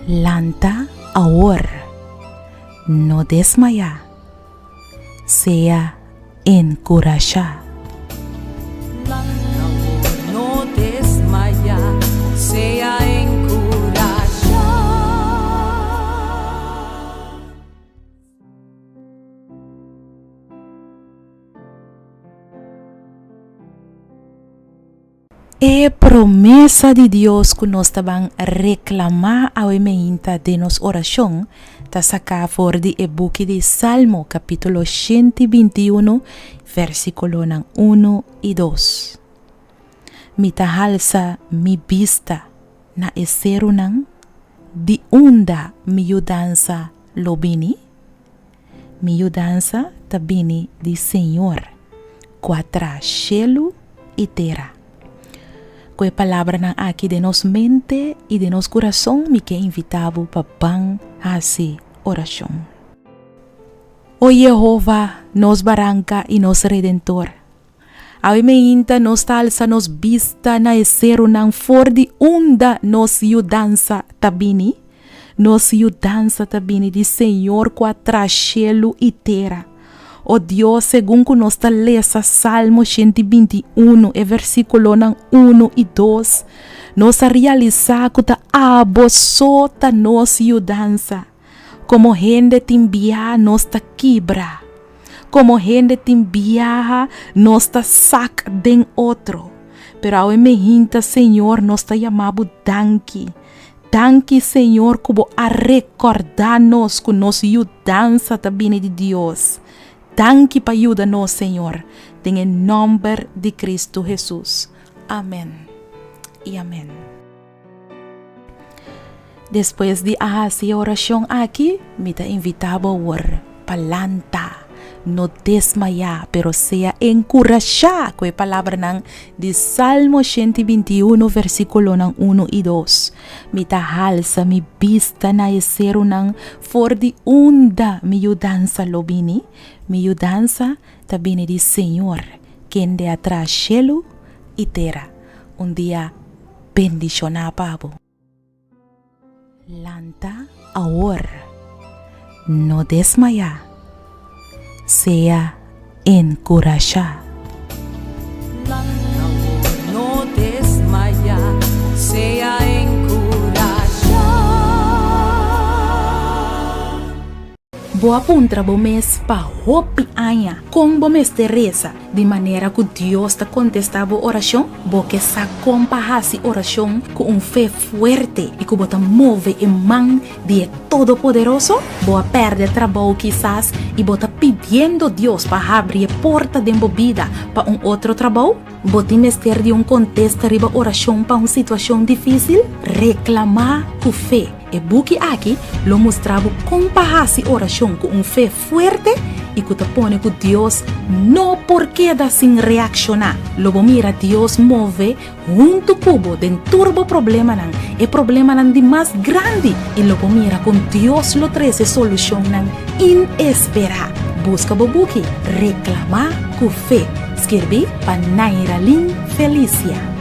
Lanta awor, no desmayá, sea enkurashá. Lanta awor, no desmayá, sea enkurashá. E promesa di Dios ku nos ta ban reklamá awe meinta den nos orashon ta saká for di e buki di Salmo kapítulo 121 versíkulonan unu i dos. Mi ta halsa mi bista na e serunan, di unda mi yudansa lo bini? Mi yudansa ta bini di Señor, ku a traha shelu i tera. Ku e palabranan aki den nos mente i den nos kurason mi ke invitá bo pa ban hasi orashon. O Yehova, nos Baranka i nos Redentor, awe meinta nos ta alsa nos bista na e serunan for di unda nos yudansa ta bini. Nos yudansa ta bini di Señor ku a traha shelu i tera. O Dios, segun ku nos ta lesa Salmo 121, e versíkulonan unu i dos, nos a realisá ku ta abo so ta nos yudansa. Komo hende tin biaha nos ta kibra. Komo hende tin biaha nos ta sak den otro. Pero awe mehinta, Señor, nos ta yama bo danki. Danki Señor ku bo a rekordá nos ku nos yudansa ta bini di Dios. Danki pa yuda nos Señor. Den e nòmber di Kristu Hesus. Amèn i amèn. Despues di a hasi e orashon aki, mi ta invitá bo awor pa lanta. No desmayá, pero sea enkurashá ku e palabranan di Salmo 121, versíkulonan unu i dos. Mi ta halsa mi bista na e serunan for di unda mi yudansa lo bini. Mi yudansa ta bini di Señor, kende a traha shelu i tera. Un dia bendishoná pa bo. Lanta awor, no desmayá, sea enkurashá. Lanta awor, no desmayá, sea enkurashá. Bo a puntra bo mes pa hopi aña kon bo mester resa di manera ku Dios ta kontestá bo orashon? Bo ke sa kon pa hasi orashon ku un fe fuerte i ku bo ta move e man di e Todopoderoso? Bo a pèrdè trabou kisas i bo ta pidiendo Dios pa habri e porta den bo bida pa un otro trabou? Bo tin mester di un kontesta riba orashon pa un situashon difísil? Reklamá ku fe! E buki aki lo mustra bo kon pa hasi orashon ku un fe fuerte i ku ta pone ku Dios no por keda sin reakshoná. Lo bo mira Dios move huntu ku bo den tur bo problemanan, e problemanan di mas grandi, i lo bo mira kon Dios lo trese solushonnan inesperá. Buska bo buki Reklamá ku Fe, skirbí pa Nairalyn Felicia.